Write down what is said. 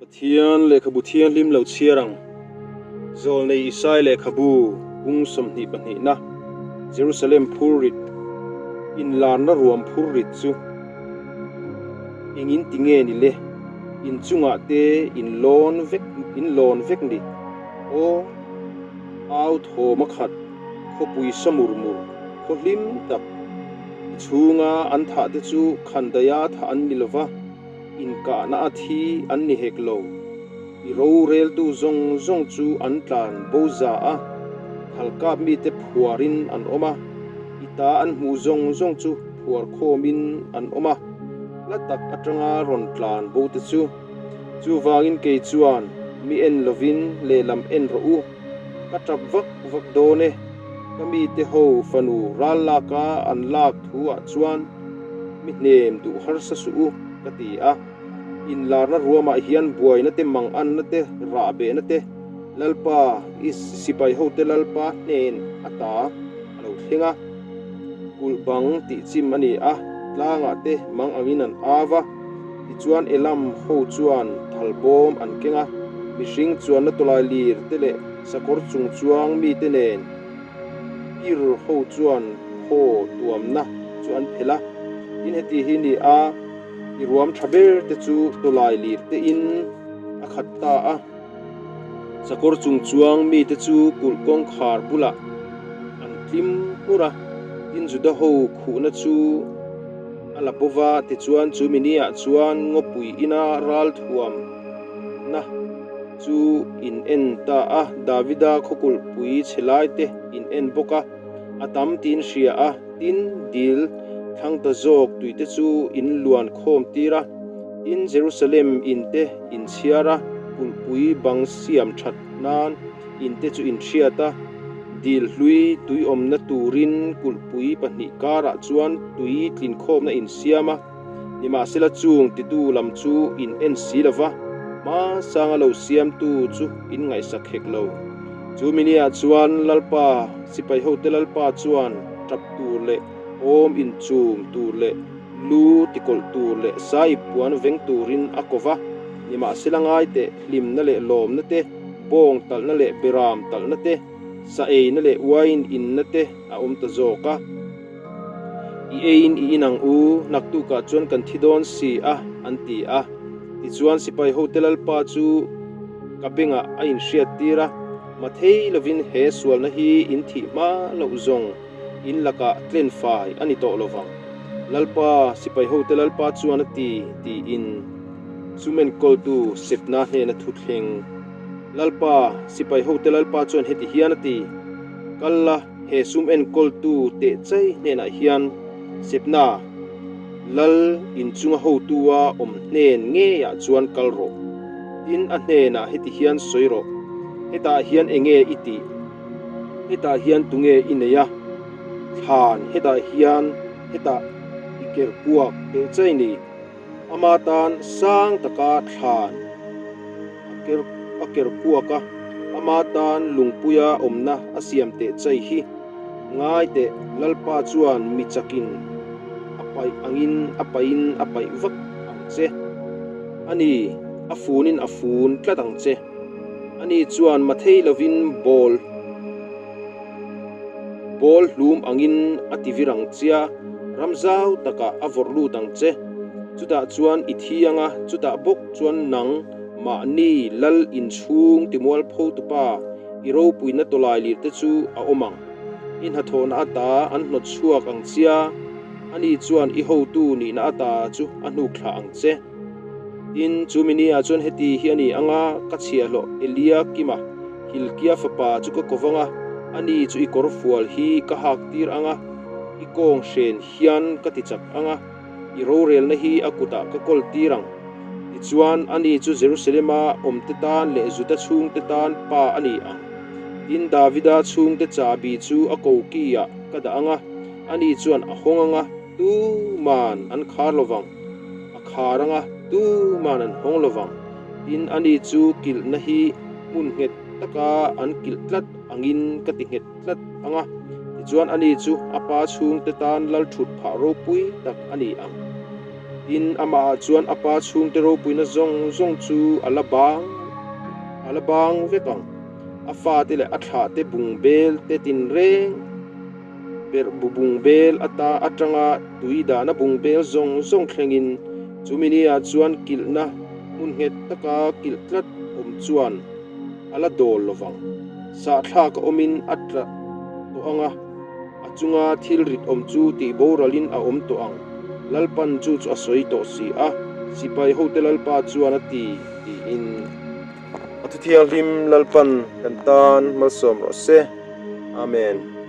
Pathian lehkhabu thianghlim lo chhiar ang. Zawlnei Isai lehkhabu bung 22 na Jerusalem phurrit inlarna ruam phurrit chu engin ti nge ni le? Inchungah te in lawn vek in lawn vek ni? Aw, au thawm a khat, khawpui sa mur mur, khaw hlim tak. I chhunga an thah te chu khandaia thah an ni lova. Inkahna a thi an ni hek lo. I roreltu zawng zawng chu an tlan bo za a, thalkap mite phuarin an awm a, i ta an hmuh zawng zawng chu phuar khawmin an awm a, hla tak atanga rawn tlan bo te chu. Chuvangin kei chuan mi en lovin lehlam en rawh u, ka tap vak vak dawn e, ka mite ho fanu ral laka an lak thu ah chuan Mi hnem duh harsa suh u, ka ti a. Inlarna ruamah hian buaina te, manganna te, rahbehna te, Lalpa, i sipai hote Lalpa hnen ata a lo thleng a. Kulh bang tih chim a ni a, tlangah te mang angin an au a. Tichuan Elam ho chuan thal bawm an keng a, mihring chuanna tawlai lir te leh sakawr chung chuang mite nen, Kir ho chuan khaw tuamna chu an phelh a, tin heti hi ni a, i ruam tha ber te chu tawlai lir te in a khat ta a. Sakawr chung chuang mite chu kulh kawngkhar bulah an tlim hmur a, tin Juda ho khuhna chu a la bova, tichuan chu mini ah chuan ngawpui ina ral thuamna chu in en ta a, Davida khawkulhpui chhe lai te in en bawk a, a tam tiin hria a, tin, dil thlang ta zawk tui te chu in luan khawm tir a, tin, Jerusalem in te in chhiar a, kulhpui bang siam that nan in te chu in hriat a, dil hlui tui awmna turin kulhpui pahnih karah chuan tui tlinkhawmna in siam a. Nimahsela chung titu lam chu in en si lo va, hmasanga lo siamtu chu in ngaihsak hek lo. Chu miniah chuan Lalpa, sipai hote Lalpa chuan tap tur leh awm inchum tur leh lu tikawlh tur leh saip puan veng turin a ko va. Nimahsela ngaite hlimna leh lawmna te, bawng talhna leh beram talhna te, sa eina leh uain inna te a awm ta zawk a. I eiin i in ang u, naktukah chuan kan thi dawn si a, an ti a. Tichuan sipai hote Lalpa chu ka bengah a inhriat tir a, Mathei lovin he sualna hi in thih hma loh zawng in lakah tlen fai a ni tawh lo vang. Lalpa, sipai hote Lalpa chuan a ti, tiin sum enkawltu Sebna hnena thu thleng. Lalpa, sipai hote Lalpa chuan heti hian a ti, Kal la, He sum enkawltu teh chai hnenah hian Sebna, Lal inchunga hotua awm hnen ngeiah chuan kal rawh. Tin, a hnenah heti hian sawi rawh, Hetah hian enge i tih? Hetah hian tunge i nei a? Thlan hetah hian hetah i ker kuak teh chai ni. Ama tan sang taka thlan a ker a ker kuak a, ama tan lungpuia awmna a siam teh chai hi. Ngai teh, Lalpa chuan mi chakin a paih angin a paihin a paih vak ang che. Ani, a funin a fun tlat ang che. Ani chuan mathei lovin bawl Bawl hlum angin a ti vir ang chia, ram zau takah a vawrh lut ang che. Chutah chuan i thi ang a, chutah bawk chuan nang, mahni lal inchhung timualpho tupa i ropuina tawlai lir te chu a awm ang. I hnathawhna ata an hnawt chhuak ang chia, ani chuan i hotu nihna ata chu a hnuk thlah ang che. Tin, chu mini-ah chuan heti hi a ni ang a, ka chhiahhlawh Eliakima, Hilkia fapa chu ka ko vang a, ani chu i kawr fual hi ka hak tir ang a, i kawng hren hian ka ti chak ang a, i rorelna hi a kutah ka kawl tir ang. Tichuan, ani chu Jerusalema awmte tan leh Juda chhungte tan pa a ni ang. Tin, Davida chhungte chahbi chu a koki-ah ka dah ang a, ani chuan a hawng ang a, tuman an khar lo vang. A khar ang a, tuman an hawng lo vang. Tin, ani chu kilhna hi hmun nghet taka an kilh tlat angin ka ti nghet tlat ang a, tichuan ani chu a pa chhungte tan lal thut phah ropui tak a ni ang. Tin, amahah chuan a pa chhungte ropuina zawng zawng chu a la bang a la bang vek ang. A fate leh a thlahte bungbel te tinreng berh bu bungbel ata atanga tui dahna bungbel zawng zawng thlengin chumi ni-ah chuan kilhna hmun nghet taka kilh tlat awm chuan a la dawl lo vang. Sahthlak a awmin a tla tawh ang a, a chunga thil rit awm chu tih boralin a awm tawh ang. Lalpan chu chu a sawi tawh si a, sipai hote Lalpa chuan a ti, tiin. A thuthianghlim Lalpan kan tan malsawm rawh se. Amen.